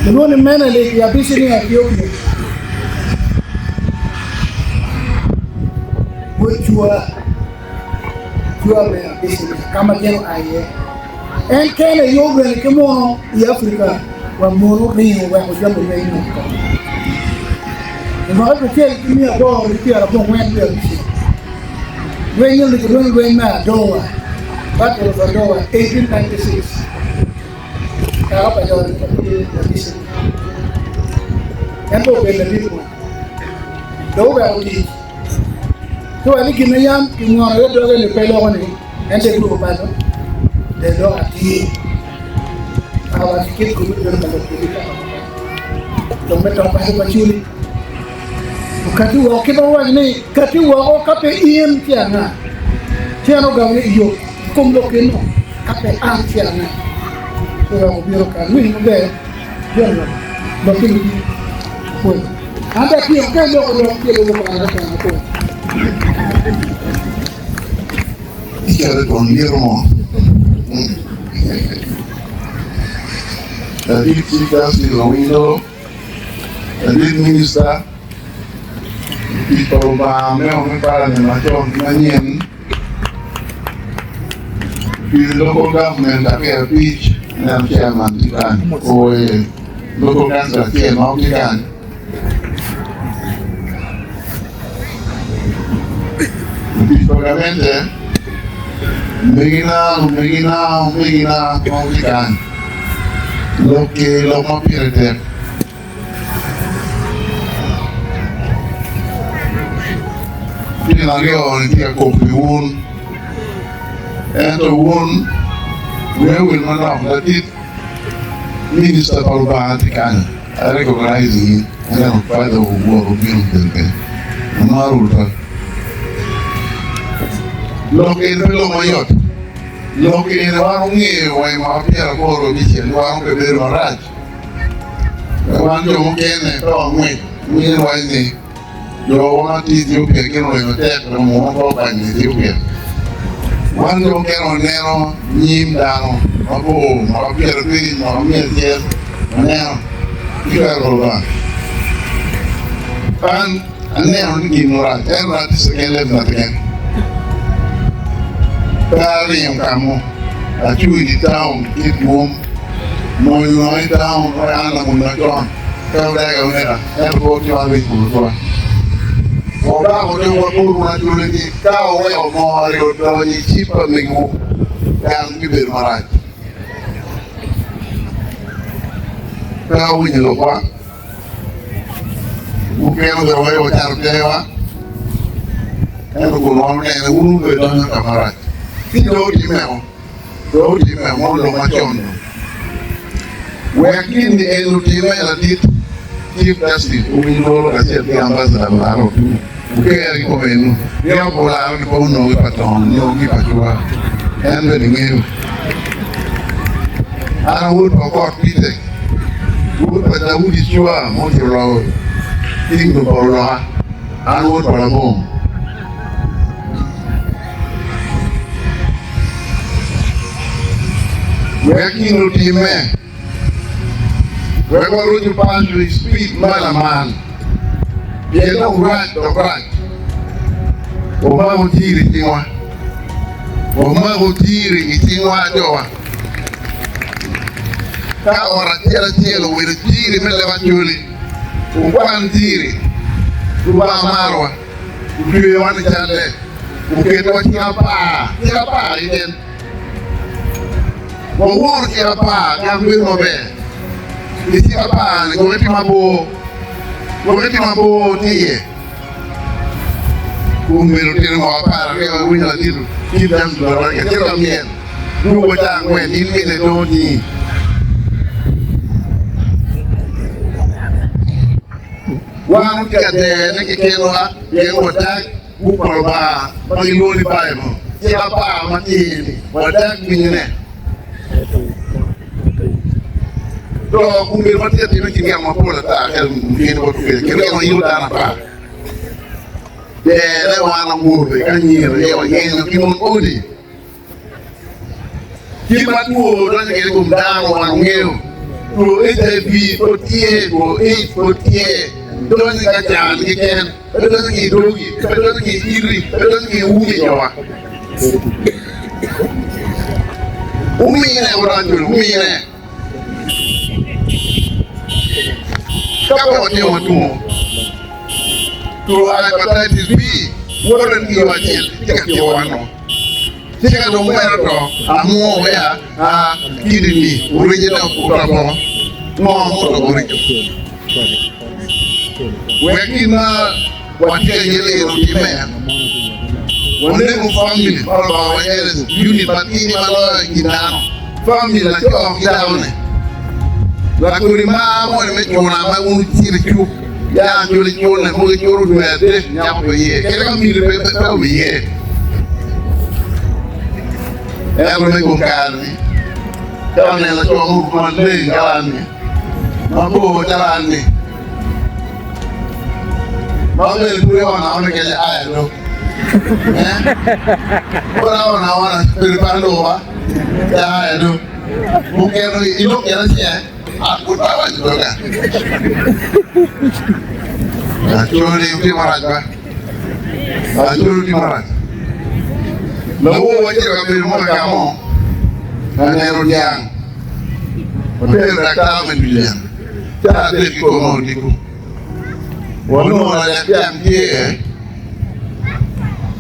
Kilwongo ni Menelik i Abicinia, Ethiopia. Wod cwa, cwa me Abicinia, ka ma gin oa iye. En kene aye obene ki muno i Afrika wa muno oringo oweko jami lweny me oko. I mwaka alip acel ki miya aboro ki pyerabongwen wiye abicel, lweny onongo kilwongo ni lweny me Adowa, Battle of Adowa, 1896, kaka pa jo ma tye i Abicinia. En bene obedo ladit mo dok oweko tic. Ci owaco ni gin ma yam kimwono iye doge ni pe loko ni en dong edwogo paco, dong eloko atir. Awaco kit kulu bedo ka lok kwedi kaka mukene. Dong me to paco pa culi. Okati woko kit ma wawaco ni kati woko ka pe in ci anga? Ci en ogamo ni iyo i kom lok eno ka pe an ci anga? Ci oweko obino kany. Winyo maber General lok kini pwony. An dong atyeko ka iloko lok ci ilubo kare keken apwony. Icito i twon lyeto mo. Ladit Chief Justice Owindo, ladit Minista, tic pa Lubanga me ot me Parliament macon ki manyen, pi Local Government Apir abic, aneno Chairman tye kany, oye Local Council acel ma tye kany. Lutic pa gamente, omegina, lumegina, omegina ma wutye kany, lok ki lok ma pire tek. Tyen aryo-ni tye ka kok pi wun, ento wun wiya wil manok ladit minista pa Lubanga tye kany. I recognize in, aneno father owuok obino obedo kany. Amaro tutwal. Lok eni pe lok mayot. Lok eni wan ongeyo wa i mwaka 85 ni wan pe bedo marac. Wan jo mukene pe wangwec winyo waco ni Jo ma tye i Ethiopia gin orwenyo matek dok munu pe obanyo i Ethiopia. Wan jo mukene waneno nyim dano mabor, mwaka pyerabic, mwaka miya acel, waneno ki twero pa Lubanga. An aneno ni gin marac, ento an atye second level keken. Pe aringo ka mo, acung i dye taun ki twom, mony onongo i taun, wek an lamony macon, pe odega oneka. Ento pe wutimo abic kun wutwa. Wabako dogwa botwu acwali ni ka wuweko mor-ri odonyo i cik pa megiwu, gang bibedo marac. Pe wuwinyo lokwa, wukeno bene weko wucato terwa, ento kun wan wunene wun wubedo donyo ka marac. Ci dong wutimmeo, dong wutimmeo mono lok macon-nu. Wek gin-ni en otimme ladit Chief Justice owiny lworo kacel ki Ambassador Olaro Otumu oker i kome enu. Ryeko pa Olaro ni pe onongo ki pa tong nyo ki pa cwa. En bene ngeyo. An awod pa Okot Peter, wod pa Daudi Cwa ma ocito loko kingdom pa Oloka. An wod pa Labong. Wek gin otimme, wek warucu paco i cipid ma lamal, pien dong rac dok rac. Wamako tir i cingwa, wamako tir i cingwa jowa. Ka ot acel acel owilo jiri me leb Acholi, wukwan jiri, Lubanga marowa. Otweyowa ni calle, oketowa cik apar, cik apar keken. Waworo cik apar, gang bedo maber. I cik apar-ni, gwok itimo abor, gwok itimo abor tye iye. Kun bedo tyen mwaka 12 iwinyo ladit Chief Justice Lawrence tye ka myel dwogo ca angwen in mine dongo cingi. Wan watye ka dene kekenwa pien wadag buk pa Lubanga ma gilwongo ni Baibul. Cik apar ma tye iye-ni wadag winyone. To obedo ma tye ka timme i kin gang mapol ata ka mukene bot kwede kendo en oyiko dano apar. Dene wan awobe ki anyira aye wayenyo ki mon odi. Kit ma two donyo kwede i kom dano wan wangeyo. Two HIV pud tye, two AIDS pud tye. Donyo ka can keken, pe donyo ki i dogi, pe donyo ki i iti, pe donyo ki i umi jowa. Wumine odonyo, wumine. Ka pe watimo two, two hepatitis B woto ki yo acel tye ka tyeko wan o. Ci ka dong omera to, amwo wea a kidini oricone otopo ngo mutopo orico. Wek gin ma watye ka yelle iye otimme, waneko famili ma Lubanga wayelle unit matidi ma loyo i kin dano, famili laco ki dakone. Lakodi mar moni me cuna ma wun wucito i cuk ya cul icune mogo iculo dwe adek nyako pe ye kadi ka miti pe pe obiye. Ento me kom kare-ni, ka waneno laco muruko maleng calo an-ni, mabor calo an-ni, ma bene pud aono aona kece aya do, eh, pud aono aona bedo pe aluba, pe aya do, mukene ilok kede ce, ah, pud pe awaco doga. Acholi tye marac ba, acholi tye marac. Lawor wacito i kabedo mo ka mo, aneno dyang, watero daktar me dyang. Ca adek ki kome odiko, wanongo lajak dyang tye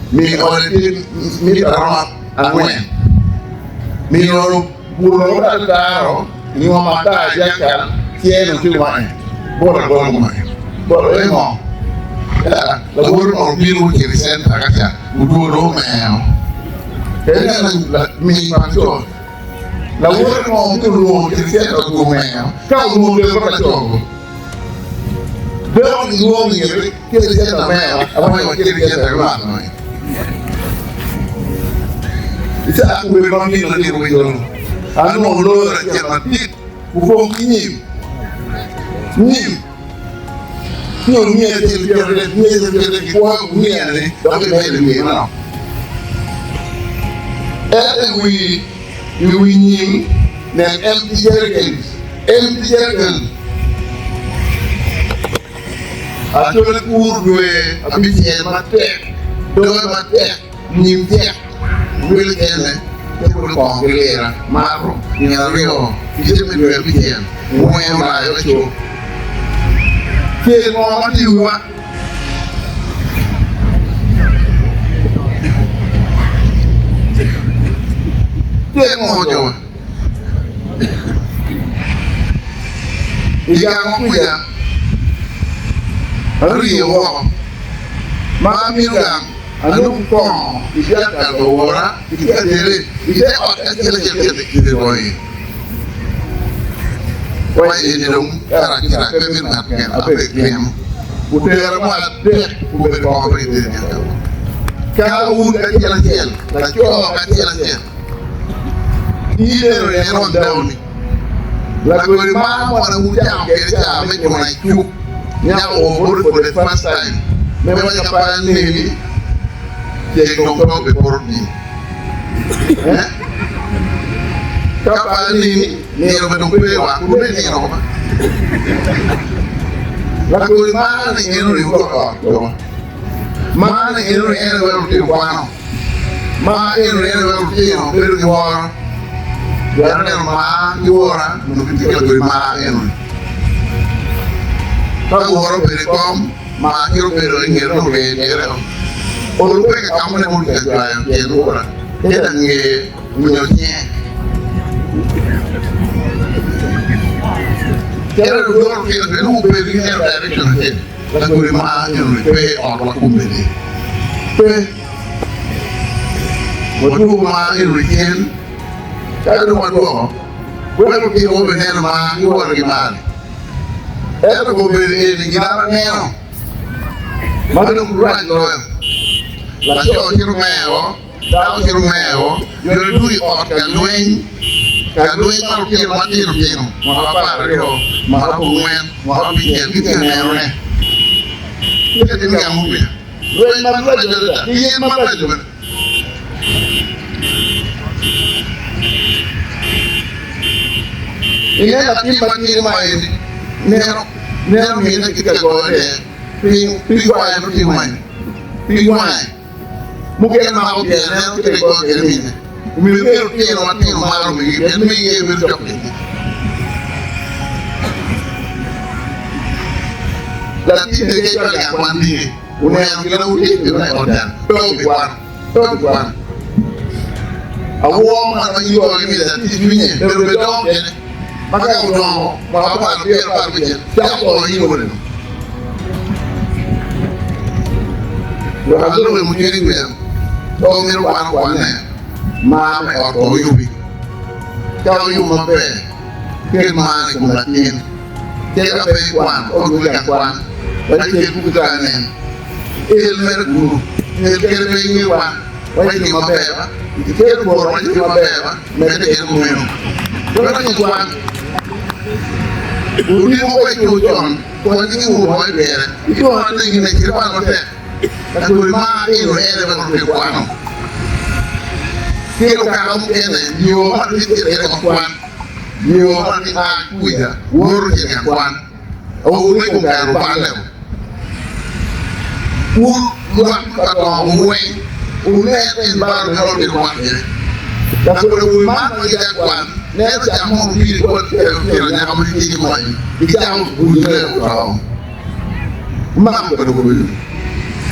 min ode tye mita romo angwen. Min ode obuto ataro i ngom matar dyang can ceno tye wange bot abola wange bot aye ngo lawote mo obino ocito i centa ka ca odwogo dong omero kadi min pa laco Lawote mo ki olwongo cit cente odwogo meno ka olwongo tero bot laco-gu. Dako gilwongo ngete cit cente omera awaco wa cit cente lwak no. Icak obedo ma min latin winyo no. Anongo loro acel madit opong ki nyim. Nyim. Nyo miya acel pyeradek miya acel pyerade gikwoyo miya-ni dok gimedo i wiye manok. Ento i wi i wi nyim nen empty jerrycans, empty jerrycans. Acholi pur dwe abicel matek, doge matek, nyim tek, wil kene te pud kongo ki lira mato nino aryo ki jami dwe abicel ngwe olayo aco. Cel ngo ma tye i wiwa? Cel ngo jo? I gang ma kwica ariyo woko ma amito gang anongo kongo i dyakal pa wora ki katere i te ot acel acel kit i iye. Wa eni dong kara kira pe mito ngat keken ape kemo otera mo adek obedo kongo pe gitero dyakal ka wun kacel acel laco kacel acel ineno en wang daoni lakodi mar mona wucako kede ca me cuna i cuk nyako o boti for the first time me waco ka pe aneni ceng dong pe obipoto pii eh ka pe aneni nino bene dong pe wa kun bene nino ba lakodi mar ni enoni wudok ot jowa mar ni enoni en aye weko lutino kwano. Ma eno en weko lutino bedo ki woro. Pien aneno mar ki wora onongo gitye ki lakodi mar eno-ni. Ka wora obedo i kom, mar kit obedo i ngete nongo orye dyere o. Olubbe ka ka moni ma ka jwayo tyen wora, kede angeye onyo cinge. Kede ludoro lutino bene nongo obedo ki neno direction acel. Lakodi mar eno-ni pe i otwa kombeddi. Pe. Wadwogo mar eno-ni cen, ka dong wadwoko, wek lutinowa obineno mar ki woro ki mar-ri. Ento kombeddi eni gin aneno ma dong rac loyo, laco cito mero, dako cito mero, jo dwogo i ot ka lweny, ka lweny ma lutino matino tino, mwaka 12, mwaka 90, mwaka abicel gitye ka nenone. Tye ka timo gin mukene. Lweny maraco adada ki yen maraco bene. Inen latin matidi ma eni neno neno mine kitye ka goyone piny pig wange nongo tye wange pig wange mukene mako pyere neno kite goyo kwede mine. Omyero ibed lutino matino maro megi pien megi aye bedo cok kwedgi. Latin keken cwalo gang kwan diki oneno gin ma wutye ka timone i ot jang pe obikwano pe obikwano. Awor man ma igoyo ki mic atir cwinye myero obed dongo kene ma ka odongo mwaka 17 16 cako goyo in wode-nu. Wek alobe mucwiny i wiya pe omito kwano kwanne mar me ot kong oyubi. Ka oyubo maber, ket mar i kom latin. Tika pe ikwano ka odwogi i gang kwan, wek ikel buki ka anen? El mere kunu, el kede pe inge kwan, wek itim maber ba, ikel boro wek itim maber ba, medde kede kumeno. Wek i kwan, odiko ka ico con, kony ki wur mo ipire, icung atir i nge kwan matek. Lakodi ma eno ene wek otyek kwano. Ki lukaka mukene, yo ma latin cito kwede i ot kwan, yo ma latin a ki kuca woto cito i gang kwan, awobe me kom kare oballe-o. Wun lwak pa dongo weng, wunen environment ma lutino kwan kwede. Lakodi awobi man ma gigang kwan neno cak mo mupili bot lutino anyaka ma gitye ki mony, gicako gudo-ne oto. Wumako kwede obedo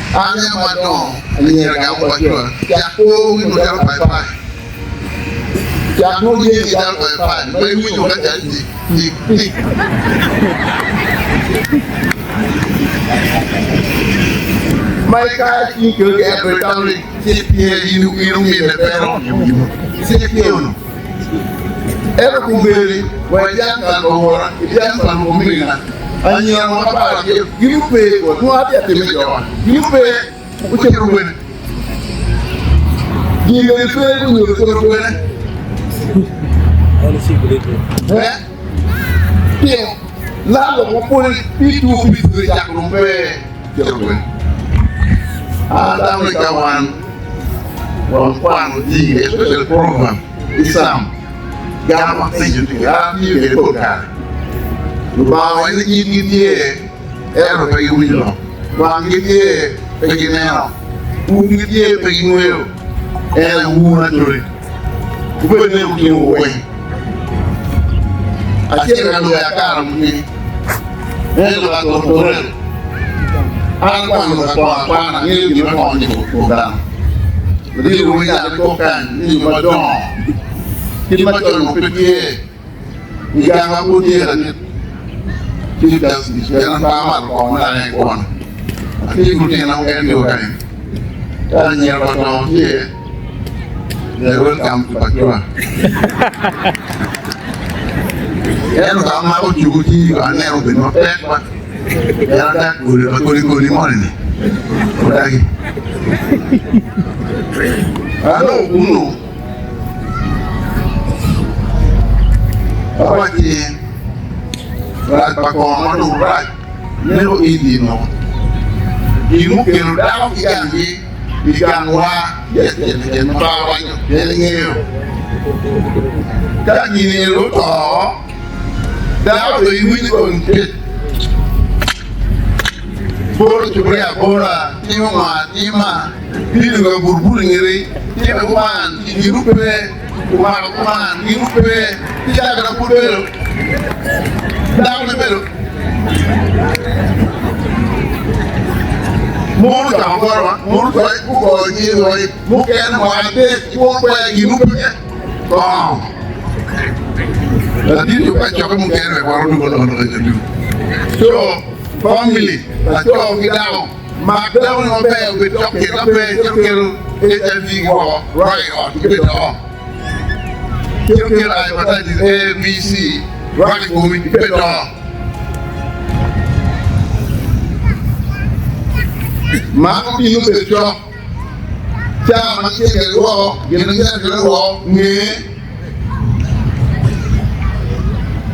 an aye ma adongo anyira gamo pacwa cak kwo gi calo paipai cak nongo jami calo paipai ma iwinyo ka cal tik tik tik. Ma ikayo cwinyi kelo ki ento itamo ni cik tye in omine pero cik tye ono ento kombeddi wa ijang kal pa wora ijang kal pa omegina Anyira mwaka 11 gin ope bot nongo atye ka time jowa gin ope ocito kwene gin bene pe gunyuto cito kwene eh pingo lalo ma pwod P2 P3 cako dong pe cito kwene an atamo ni ka wan wakwano jami especially program ki Sam Gamo apenyo ni, An atiyo kwede pol kare. Lubanga owaco ni itgi tye, ento pe giwinyo lok, wanggi tye, pe gineno, umgi tye, pe gingweyo. En aye wun Acholi, wubed ni wutingo weng. Acito ka loyo akara mukene, en lok atortorel. An akwano lok akwano akwana, angeyo gin ma konyo i kom dano. Ladit winy yat kok kany ni jo madongo kit ma cono pe tye i gang ma pud tye ladit Chief Justice pien an pe amato kongo me lanya i kwona. Atye ki lutina mukene tye wa kany ka anyira pa dongo tye they are welcome to Pachua. Ento ka amako cuku ci aneno obedo mapek ba pien adak goli pa kodi kodi moni ni odagi. Anongo kunu awacci rac pa kongo ma dong rac neko Indi nongo gin mukelo dako ki ganggi i gangwa ki acel keken ma pe awaco pien ingeyo ka gin eni oto dako dong iwinyo kong kec bolo cupuria abola timo ngo atima bino ka buto buto i ngete time kuman ginu pe omako kuman ginu pe ci cako dok pud bedo dako ne bedo Mon ocako gorowa, mon gugoyo nying wa mukene mwaka adek wun kwer gin pe kongo. Ladit jo kacokke mukene wek wan odug olok lok i nyo So family laco ki dako mak dako ni maber obed cok kede ka pe cito kelo HIV ki woko rwako i ot ki bed doko cito kelo hepatitis A, B, C rwako i komi ki bed doko. Mako gin obed cok, caa ma gitye kwede woko, gin ma gitye kwede woko, nge.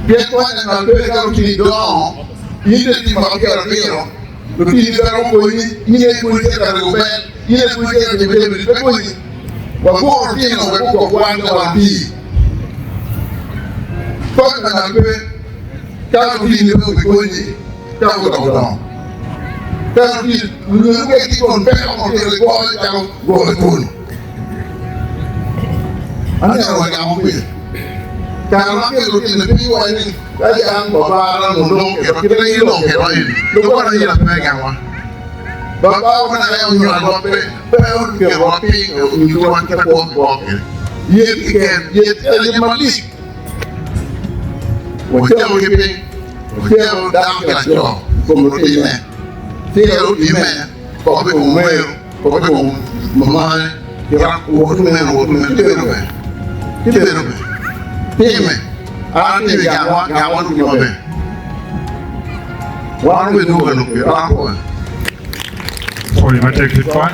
Pien kony lanywal pe ka lutini dongo, in dong itye mwaka 70, lutini pe romo konyi, in aye pwod itye ka ribo bel, in aye pwod itye ka timo jami pe konyi. Wagwoko lutino wek gugwok wan ka wan pii. Kony pa ngat pe. Ka lutini pe obikonyi ka gudoko dongo. Ka lutini lunyodo pe gitye kon peko mo kelo gwoyo calo gwoyo twol. Aneno wa gamo kwede. Kare ma kelo lutini piny waco ni ka yang babana onongo dong oketwa kite ma in dong oketwa eni dong kona in ape gangwa. Babawa ma naka onywalwa pe pe oketowa piny onyutiwa kit ma kwo ki kwo kwede. Yet keken, yet aye malik. Wacako ki piny, wacako dako ki laco i kom lutine, tika lutime koko i kom omeru, koko i kom mamane, tika woto meno woto meno ci bedo ber, ci bedo ber. Time, an atimo i gangwa, gangwa dong tye maber. Wan obedo ka lok pi an akobo. Pwony matek tutwal.